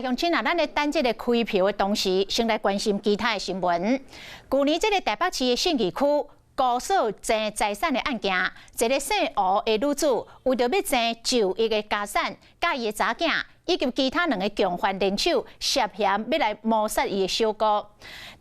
鄉親啊，咱咧等這个開票的同時，先來關心其他的新聞。舊年這个台北市的信義區姑嫂爭財產的案件，一个姓吳的女子為著欲爭9億的家產，佮伊的查囝以及其他兩个共犯聯手，涉嫌欲來謀殺伊的小姑。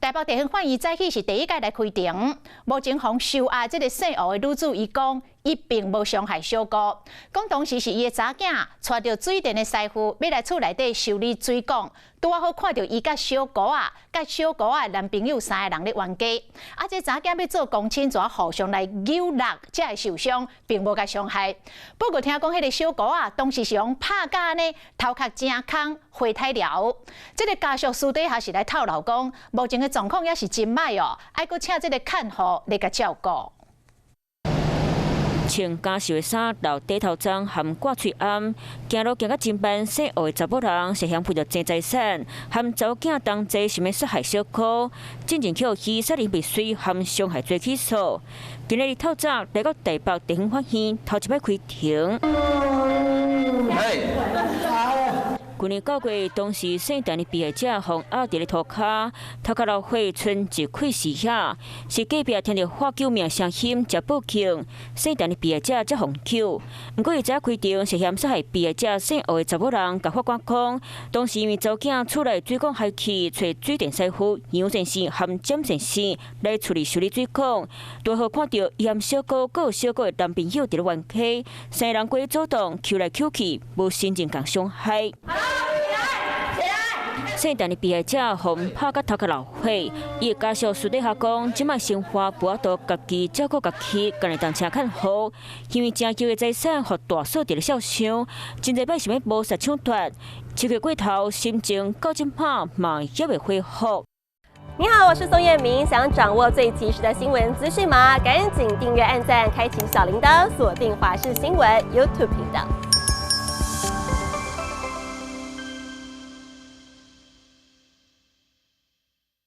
台北地方法院早起是第一擺來開庭，目前予收押這个姓吳的女子，伊講伊並無傷害小姑，講當時是伊的查囝帶著水電的師傅欲來厝內底修理水管，拄仔好看著伊佮小姑仔、佮小姑仔的男朋友三个人咧冤家，啊，這查囝欲做公親，就互相來毆打，才會受傷，並無共傷害。不過聽講彼个小姑仔當時是予拍甲按呢，頭殼真空，花太了。這个家屬私底下是來透露講，目前的狀況也是真䆀哦，愛閣請這个看護來共照顧。穿家屬的衫，留短頭鬃含掛喙罨，行路行甲真慢，姓吳的查某人涉嫌為著爭財產，含查某囝同齊想欲殺害小姑，進前予以殺人未遂含傷害罪起訴。今仔日透早來到台北地方法院，頭一擺開庭。去年9月，當時姓陳的被害者予壓佇咧塗跤，頭殼流血，賰一氣死遐。是隔壁聽著喊救命聲音才報警，姓陳的被害者才予救。毋過伊知影開庭涉嫌殺害被害者姓吳的查某人，共法官講，當時因為查某囝厝內水管害去，揣水電師傅楊先生含詹先生來厝裡修理水管，拄好看著伊含小姑閣有小姑的男朋友佇咧冤家，三个人過主動搝來搝去，無真正共傷害。姓陳的被害者予拍甲頭殼流血，伊的家屬私底下講，這擺生活無法度家己照顧家己，干焦會當請看護，因為成嚿的財產予大嫂佇咧痟想，真濟擺想欲謀殺搶奪，7月過頭，心情到這擺嘛猶未恢復。你好，我是宋燕明，想掌握最及時的新聞資訊嗎？趕緊訂閱、按讚、開啟小鈴鐺，鎖定華視新聞 YouTube 頻道。